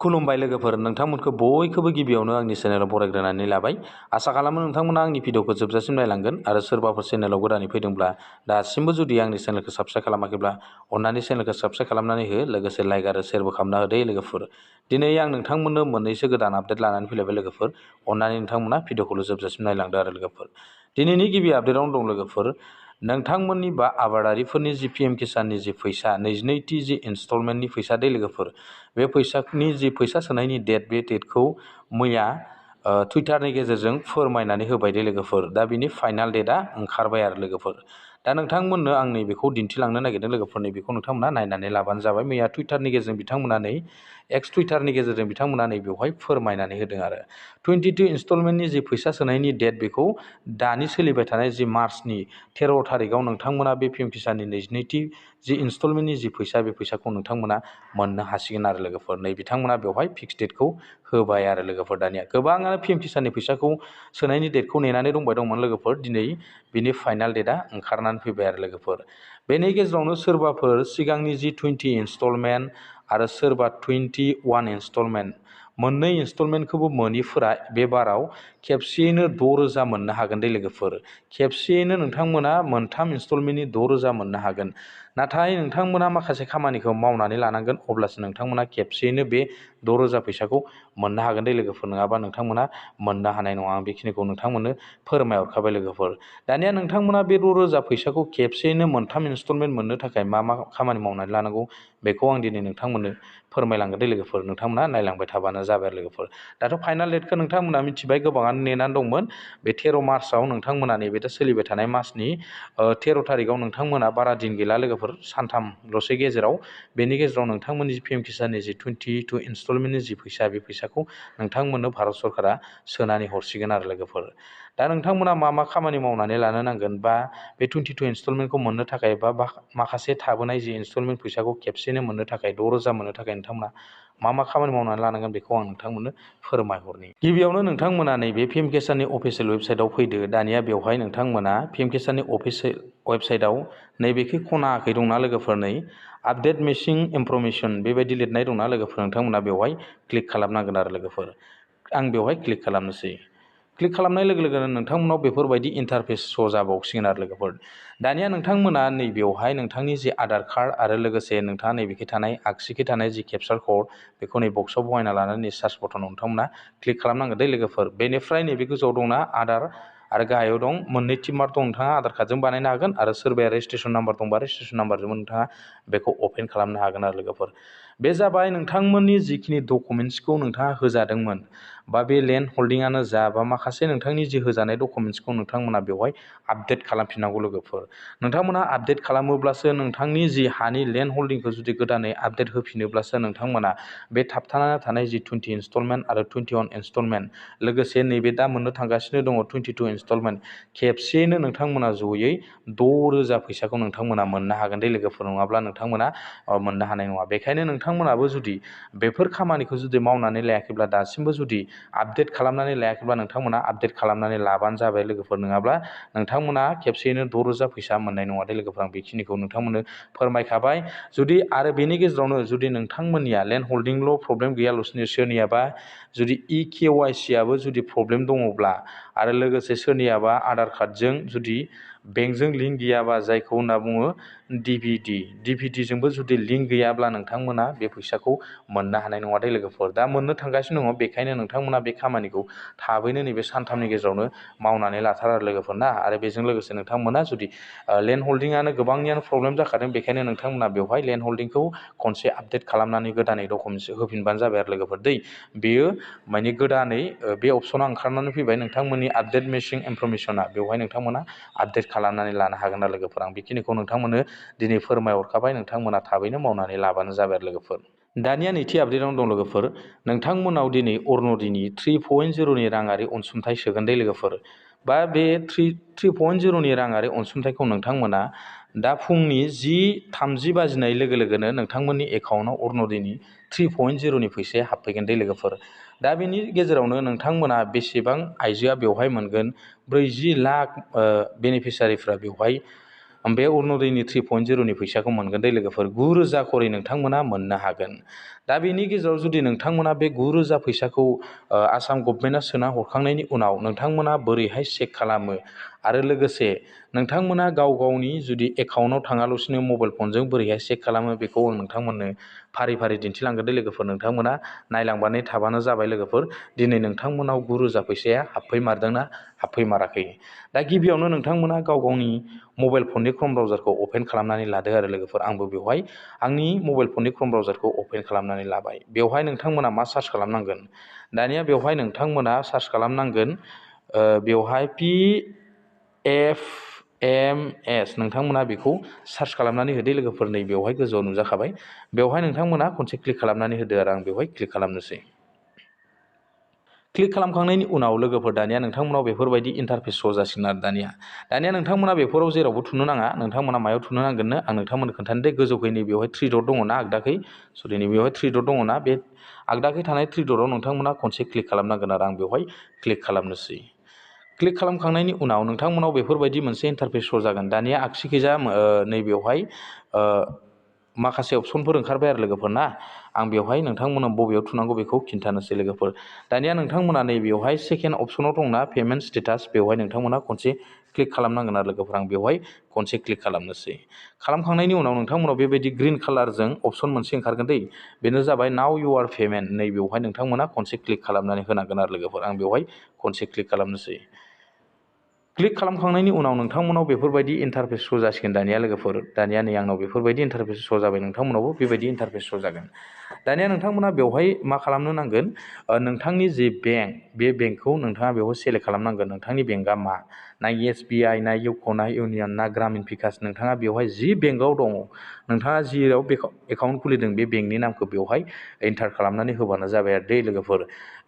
खुलुमबाय लोगोफोर, नोंथांमोनखौ बयखौबो गिबियावनो आंनि चेनेलाव बरायग्रोनानै लाबाय। आसा खालामो नोंथांमोना आंनि भिडिअखौ जोबजासिम नायलांगोन आरो सोरबाफोर चेनेलाव गोदानै फैदोंब्ला दासिमबो जुदि आंनि चेनेलखौ साबस्क्राइब खालामाखैब्ला अन्नानै चेनेलखौ साबस्क्राइब खालामनानै हो, लोगोसे लाइक आरो शेयारबो खालामना होदो लोगोफोर। दिनै आं नोंथांमोननो मोननैसो गोदान आपडेट लानानै फैलायबाय लोगोफोर। अन्नानै नोंथांमोना भिडिअखौल' जोबजासिम नायलांदो आरो लोगोफोर। दिनैनि गिबि आपडेटआवनो दं लोगोफोर, नोंथांमोननि बा आबादारिफोरनि जि पिएम किसाननि जि फैसा 22थि जि इनस्टलमेन्टनि फैसा दे लोगोफोर, बे फैसानि जि फैसा सोनायनि डेट, बे डेटखौ मैया टुइटारनि गेजेरजों फोरमायनानै होबाय दे लोगोफोर। दा बिनि फाइनाल डेटआ ओंखारबाय आरो लोगोफोर। दा नोंथांमोननो आं नैबेखौ दिन्थिलांनो नागिरदों लोगोफोर, नैबेखौ नोंथांमोना नायनानै लाबानो जाबाय। मैया टुइटारनि गेजेरजों बिथांमोना एक्स टुइटारनि गेजेरजों बिथांमोना बेवहाय फोरमायनानै होदों आरो 22 इनस्टलमेन्टनि जि फैसा सोनायनि डेट, बेखौ दानि सोलिबाय थानाय जि मार्चनि 13 थारिखआव नोंथांमोना बे पिएम किसाननि 22थि जि इनस्टलमेन्टनि जि फैसा, बे फैसाखौ नोंथांमोना मोननो हासिगोन आरो लोगोफोर। नै बिथांमोना बेवहाय फिक्स डेटखौ होबाय आरो लोगोफोर। दानिया गोबाङानो पिएम किसाननि फैसाखौ सोनायनि डेटखौ नेनानै दंबाय दंमोन लोगोफोर। दिनै बिनि फाइनाल डेटआ ओंखारनानै फैबाय आरो लोगोफोर। बेनि गेजेरावनो सोरबाफोर सिगांनि जि 20 इनस्टलमेन्ट आरो सोरबा 21 इनस्टलमेन्ट, मोननै इनस्टलमेन्टखौबो मोनिफोरा बे बाराव खेबसेयैनो 6,000 मोननो हागोन दे लोगोफोर। खेबसेयैनो नोंथांमोना मोनथाम इनस्टलमेन्टनि 6,000 मोननो हागोन। नाथाय नोंथांमोना माखासे खामानिखौ मावनानै लानांगोन, अब्लासो नोंथांमोना खेबसेयैनो बे 6,000 फैसाखौ मोननो हागोन दे लोगोफोर। नङाबा नोंथांमोना मोननो हानाय नङा। आं बेखिनिखौ नोंथांमोननो फोरमायहरखाबाय लोगोफोर। दानिया नोंथांमोना बे 6,000 फैसाखौ खेबसेयैनो मोनथाम इनस्टलमेन्ट मोननो थाखाय मा मा खामानि मावनानै लानांगौ, बेखौ आं दिनै नोंथांमोननो फोरमायलांगोन दे लोगोफोर। नोंथांमोना नायलांबाय थाबानो जाबाय आरो लोगोफोर। दाथ' फाइनाल डेटखौ नोंथांमोना मिथिबाय, गोबाङानो नेनानै दंमोन। बे 13 मार्चआव नोंथांमोना नैबे दा सोलिबाय थानाय मासनि 13 थारिखआव नोंथांमोना बारा दिन गैला लोगोफोर, सानथामल'सै गेजेराव। बेनि गेजेराव नोंथांमोननि पिएम किसाननि जि 22 इनस्टलमेन्टनि जि फैसा, बे फैसाखौ नोंथांमोननो भारत सरकारा सोनानै हरसिगोन आरो लोगोफोर। दा नोंथांमोना मा मा खामानि मावनानै लानो नांगोन, बा बे 22 इनस्टलमेन्टखौ मोननो थाखाय, बा माखासे थाबोनाय जि इनस्टलमेन्ट फैसाखौ खेबसेनो मोननो थाखाय, 6,000 मोननो थाखाय नोंथांमोना मा मा खामानि मावनानै लानांगोन, बेखौ आं नोंथांमोननो फोरमायहरनि। गिबियावनो नोंथांमोना नैबे पिएम किसाननि अफिसियेल वेबसाइटआव फैदो। दानिया बेवहाय नोंथांमोना पिएम किसाननि अफिसियेल वेबसाइटआव नैबेखि खनाखै दंना लोगोफोर, नै आपडेट मिसिं इनफरमेसन बेबायदि लिरनाय दंना लोगोफोर, नोंथांमोना बेवहाय क्लिक खालामनांगोन आरो लोगोफोर। आं बेवहाय क्लिक खालामनोसै। क्लिक खालामनाय लोगो लोगोनो नोंथांमोनाव बेफोरबायदि इन्टारफेस श' जाबावसिगोन आरो लोगोफोर। दानिया नोंथांमोना नैबेवहाय नोंथांनि जि आधार कार्ड आरो लोगोसे नोंथाङा नैबेखि थानाय आगसिखि थानाय जि केपचार कड, बेखौ नै बक्सआव बहायना लानानै सार्च बटनाव नोंथांमोना क्लिक खालामनांगोन दे लोगोफोर। बेनिफ्राय नैबे गोजौआव दंना आधार, आरो गाहायाव दं मोननै टिक मार्क दं। नोंथाङा आधार कार्डजों बानायनो हागोन, आरो सोरबाया रेजिस्ट्रेसन नाम्बार दंबा रेजिस्ट्रेसन नाम्बारजोंबो नोंथाङा बेखौ अपेन खालामनो हागोन आरो लोगोफोर। बे जाबाय नोंथांमोननि जिखिनि डकुमेन्ट्सखौ नोंथाङा होजादोंमोन, बा बे लेन्ड हल्डिंआनो जा, बा माखासे नोंथांनि जि होजानाय डकुमेन्ट्सखौ नोंथांमोना बेवहाय आपडेट खालामफिननांगौ लोगोफोर। नोंथांमोना आपडेट खालामोब्लासो, नोंथांनि जि हानि लेन्ड हल्डिंखौ जुदि गोदानै आपडेट होफिनोब्लासो नोंथांमोना बे थाबथानानै थानाय जि 20 इनस्टलमेन्ट आरो 21 इनस्टलमेन्ट, लोगोसे नैबे दा मोननो थांगासिनो दङ 22 इनस्टलमेन्ट, खेबसेयैनो नोंथांमोना जयै 6,000 फैसाखौ नोंथांमोना मोननो हागोन दे लोगोफोर। नङाब्ला नोंथांमोना मोननो हानाय नङा। बेखायनो नोंथांमोनाबो जुदि बेफोर खामानिखौ जुदि मावनानै लायाखैब्ला, दासिमबो जुदि आपडेट खालामनानै लायाखैब्ला, नोंथांमोना आपडेट खालामनानै लाबानो जाबाय लोगोफोर। नङाब्ला नोंथांमोना खेबसेयैनो 6,000 फैसा मोननाय नङा दे लोगोफोर। आं बेखिनिखौ नोंथांमोननो फोरमायखाबाय। जुदि आरो बेनि गेजेरावनो जुदि नोंथांमोननिया लेन्ड हल्डिंल' प्रब्लेम गैयालासिनो, सोरनियाबा जुदि EKYC आबो जुदि प्रब्लेम दङब्ला, आरो लोगोसे सोरनियाबा आधार कार्डजों जुदि बेंकजों लिंक गैयाबा, जायखौ होनना बुङो DVDजोंबो जुदि लिंक गैयाब्ला, नोंथांमोना बे फैसाखौ मोननो हानाय नङा दे लोगोफोर। दा मोननो थांगासिनो दङ, बेखायनो नोंथांमोना बे खामानिखौ थाबैनो नैबे सानथामनि गेजेरावनो मावनानै लाथार आरो लोगोफोर ना। आरो बेजों लोगोसे नोंथांमोना जुदि लेन्ड हल्डिंआनो गोबांनियानो प्रब्लेम जाखादों, बेखायनो नोंथांमोना बेवहाय लेन्ड हल्डिंखौ खनसे आपडेट खालामनानै गोदानै डकुमेन्ट्स होफिनबानो जाबाय आरो लोगोफोर दै। बेयो माने गोदानै बे अपसना ओंखारनानै फैबाय, नोंथांमोननि आपडेट मिसिं इनफरमेसना। बेवहाय नोंथांमोना आपडेट खालामनानै लानो हागोन आरो लोगोफोर। आं बेखिनिखौ नोंथांमोननो दिनै फोरमायहरखाबाय, नोंथांमोना थाबैनो मावनानै लाबानो जाबाय आरो लोगोफोर। दानिया नैथि आपडेटआवनो दं लोगोफोर, नोंथांमोनाव दिनै अरुण'दयनि 3.0नि राङारि अनसुंथाइ सोगोन दे लोगोफोर। बा बे 3.0नि राङारि अनसुंथाइखौ नोंथांमोना दा फुंनि 10:30 बाजिनाय लोगो लोगोनो नोंथांमोननि एकाउन्टआव अरुण'दयनि 3.0नि फैसाया हाबफैगोन दे लोगोफोर। दा बेनि गेजेरावनो नोंथांमोना बेसेबां आइजोआ बेवहाय मोनगोन, 40 लाख बेनिफिसारिफ्रा बेवहाय बे अरुण'दयनि 3.0नि फैसाखौ मोनगोन दे लोगोफोर 9,000 खरै नोंथांमोना मोननो हागोन। दा बेनि गेजेराव जुदि नोंथांमोना बे 9,000 फैसाखौ आसाम गभर्नमेन्टआ सोना हरखांनायनि उनाव नोंथांमोना बोरैहाय चेक खालामो आरो लोगोसे नोंथांमोना गाव गावनि जुदि एकाउन्टआव थाङालासिनो मबाइल फनजों बोरैहाय चेक खालामो बेखौ आं नोंथांमोननो फारि फारि दिन्थिलांगोन दे लोगोफोर। नोंथांमोना नायलांबानो थाबानो जाबाय लोगोफोर। दिनै नोंथांमोनाव 9,000 फैसाया हाबफैमारदोंना हाबफैमाराखै। दा गिबियावनो नोंथांमोना गाव गावनि मबाइल फननि क्रोम ब्राउजारखौ अपेन खालामनानै लादो आरो लोगोफोर। आंबो बेवहाय आंनि मबाइल फननि क्रोम ब्राउजारखौ अपेन खालामनानै लाबाय। बेवहाय नोंथांमोना मा सार्च खालामनांगोन? दानिया बेवहाय नोंथांमोना सार्च खालामनांगोन बेवहाय PFMS नोंथांमोना बेखौ सार्च खालामनानै होदो लोगोफोर। नै बेवहाय गोजौआव नुजाखाबाय। बेवहाय नोंथांमोना खनसे क्लिक खालामनानै होदो आरो आं बेवहाय क्लिक खालामनोसै। क्लिक खालामखांनायनि उनाव लोगोफोर दानिया नोंथांमोनाव बेफोरबायदि इन्टारफेस श' जासिगोन आरो दानिया नोंथांमोना बेफोराव जेरावबो थुनो नाङा। नोंथांमोना मायाव थुनो नांगोननो आं नोंथांमोननो खोन्थानो दे। गोजौखै नै बेवहाय 3 डट दङ ना आगदाखै, सरि नै बेवहाय 3 डट दङ ना, बे आगदाखै थानाय 3 डटआव नोंथांमोना खनसे क्लिक खालामनांगोन आरो आं बेवहाय क्लिक खालामनोसै। क्लिक खालामखांनायनि उनाव नोंथांमोनाव बेफोरबायदि मोनसे इन्टारफेस श' जागोन। दानिया आगसिखैजा नैबेवहाय माखासे अपसनफोर ओंखारबाय आरो लोगोफोर ना। आं बेवहाय नोंथांमोना बबेयाव थुनांगौ बेखौ खिन्थानोसै लोगोफोर। दानिया नोंथांमोना नैबेवहाय सेकेन्ड अपसनाव दंना पेमेन्ट स्टेटास, बेवहाय नोंथांमोना खनसे क्लिक खालामनांगोन आरो लोगोफोर। आं बेवहाय खनसे क्लिक खालामनोसै। खालामखांनायनि उनाव नोंथांमोनाव बेबायदि ग्रिन कालारजों अपसन मोनसे ओंखारगोन दै। बेनो जाबाय नाउ इउआर पेमेन्ट। नै बेवहाय नोंथांमोना खनसे क्लिक खालामनानै होनांगोन आरो लोगोफोर। आं बेवहाय खनसे क्लिक खालामनोसै। क्लिक खालामखांनायनि उनाव नोंथांमोनाव बेफोरबायदि इन्टारफेस श' जासिगोन दानिया लोगोफोर। दानिया नै आंनाव बेफोरबायदि इन्टारफेस श' जाबाय। नोंथांमोनावबो बेबायदि इन्टारफेस श' जागोन। दानिया नोंथांमोना बेवहाय मा खालामनो नांगोन? नोंथांनि जे बेंक, बे बेंकखौ नोंथाङा बेवहाय सेलेक्ट खालामनांगोन। नोंथांनि बेंकआ मा? ना SBI, ना इउक', ना इउनियन, ना ग्रामिन भिकास, नोंथाङा बेवहाय जि बेंकआव दङ, नोंथाङा जियाव एकाउन्ट खुलिदों बे बेंकनि नामखौ बेवहाय एन्टार खालामनानै होबानो जाबाय आरो दै लोगोफोर।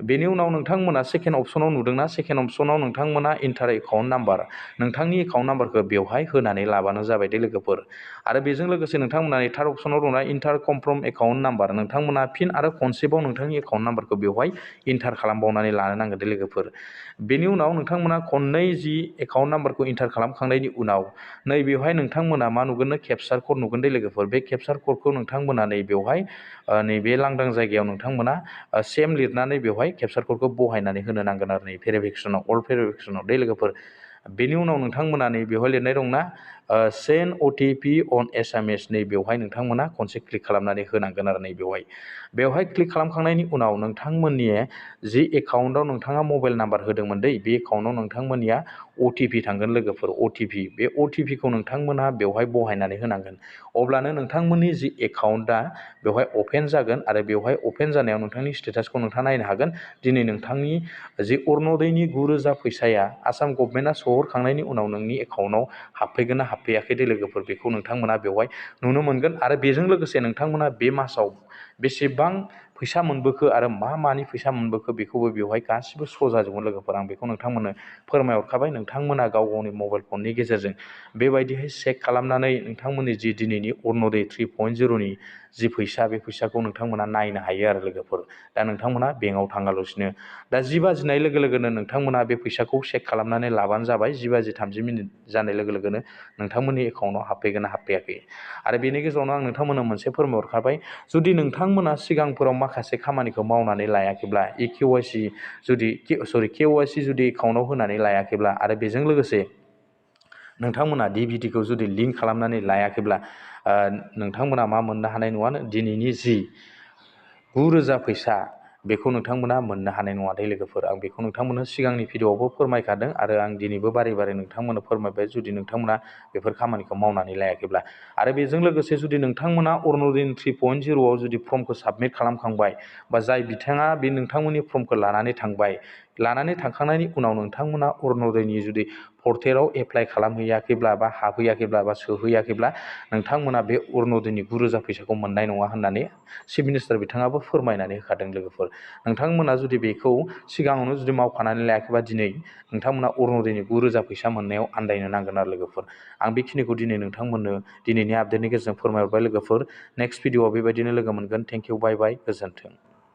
बेनि उनाव नोंथांमोना सेकेन्ड अपसनाव नुदोंना, सेकेन्ड अपसनाव नोंथांमोना इन्टार एकाउन्ट नाम्बार, नोंथांनि एकाउन्ट नाम्बारखौ बेवहाय होनानै लाबानो जाबाय दे लोगोफोर। आरो बेजों लोगोसे नोंथांमोना थार्ड अपसनाव दंना इन्टार कनफार्म एकाउन्ट नाम्बार, नोंथांमोना फिन आरो खनसेबाव नोंथांनि एकाउन्ट नाम्बारखौ बेवहाय इन्टार खालामबावनानै लानो नांगोन दे लोगोफोर। बेनि उनाव नोंथांमोना खननै जि एकाउन्ट नाम्बारखौ इन्टार खालामखांनायनि उनाव नैबेवहाय नोंथांमोना मा नुगोननो? केपचार कड नुगोन दे लोगोफोर। बे केपचार क'डखौ नोंथांमोना नैबेवहाय नैबे लांदां जायगायाव नोंथांमोना सेम लिरनानै बेवहाय केपचार क'डखौ बहायनानै होनो नांगोन आरो नै भेरिफिकेसनाव, अल भेरिफिकेसनाव दे लोगोफोर। बेनि उनाव नोंथांमोना नै बेवहाय लिरनाय दंना सेन्ड OTP अन SMS, नै बेवहाय नोंथांमोना खनसे क्लिक खालामनानै होनांगोन आरो नै बेवहाय क्लिक खालामखांनायनि उनाव नोंथांमोननि जि एकाउन्टआव नोंथाङा मबाइल नाम्बार होदोंमोन दै, बे एकाउन्टआव नोंथांमोननिया OTP थांगोन लोगोफोर। OTP, बे OTPखौ नोंथांमोना बेवहाय बहायनानै होनांगोन। अब्लानो नोंथांमोननि जि एकाउन्टआ बेवहाय अपेन जागोन आरो बेवहाय अपेन जानायाव नोंथांनि स्टेटासखौ नोंथाङा नायनो हागोन। दिनै नोंथांनि जि अरुण'दयनि 9,000 फैसाया आसाम गभर्नमेन्टआ सोहरखांनायनि उनाव नोंनि एकाउन्टआव हाबफैगोन ना हाबफैयाखै दे लोगोफोर, बेखौ नोंथांमोना बेवहाय नुनो मोनगोन। आरो बेजों लोगोसे नोंथांमोना बे मासाव बेसेबां फैसा मोनबोखो आरो मानि फैसा मोनबोखो बेखौबो बेवहाय गासिबो श' जाजोबगोन लोगोफोर। आं बेखौ नोंथांमोननो फोरमायहरखाबाय। नोंथांमोना गाव गावनि मबाइल फननि गेजेरजों बेबायदिहाय चेक खालामनानै नोंथांमोननि जि दिनैनि अरुण'दय 3.0नि जि फैसा, बे फैसाखौ नोंथांमोना नायनो हायो आरो लोगोफोर। दा नोंथांमोना बेंकआव थाङालासिनो दा 10 बाजिनाय लोगो लोगोनो नोंथांमोना बे फैसाखौ चेक खालामनानै लाबानो जाबाय। 10:30 जानाय लोगो लोगोनो नोंथांमोननि एकाउन्टआव हाबफैगोन ना हाबफैयाखै। आरो बेनि गेजेरावनो आं नोंथांमोननो मोनसे फोरमायहरखाबाय, जुदि नोंथांमोना सिगांफोराव माखासे खामानिखौ मावनानै लायाखैब्ला, KYC जुदि एकाउन्टआव होनानै लायाखैब्ला आरो बेजों लोगोसे नोंथांमोना DBTखौ जुदि लिंक खालामनानै लायाखैब्ला नोंथांमोना मा मोननो हानाय नङा, दिनैनि जि 9,000 फैसा बेखौ नोंथांमोना मोननो हानाय नङा दे लोगोफोर। आं बेखौ नोंथांमोननो सिगांनि भिडिअ'आवबो फोरमायखादों आरो आं दिनैबो बारे बारे नोंथांमोननो फोरमायबाय, जुदि नोंथांमोना बेफोर खामानिखौ मावनानै लायाखैब्ला। आरो बेजों लोगोसे जुदि नोंथांमोना अरुण'दय 3.0आव जुदि फर्मखौ साबमिट खालामखांबाय, बा जाय बिथाङा बे नोंथांमोननि फर्मखौ लानानै थांखांनायनि उनाव नोंथांमोना अरुण'दयनि जुदि पर्टेलाव एप्लाइ खालामहैयाखैब्ला बा हाबहैयाखैब्ला बा सोहैयाखैब्ला नोंथांमोना बे अरुण'दयनि 9,000 फैसाखौ मोननाय नङा होननानै चिफ मिनिस्टार बिथाङाबो फोरमायनानै होखादों लोगोफोर। नोंथांमोना जुदि बेखौ सिगाङावनो जुदि मावखानानै लायाखैबा दिनै नोंथांमोना अरुण'दयनि 9,000 फैसा मोननायाव आन्दायनो नांगोन आरो लोगोफोर। आं बेखिनिखौ दिनै नोंथांमोननो दिनैनि आपडेटनि गेजेरजों फोरमायहरबाय लोगोफोर। नेक्स्ट भिडिअ'आव बेबायदिनो लोगो मोनगोन। थेंक इउ, बाय बाय, गोजोन्थों।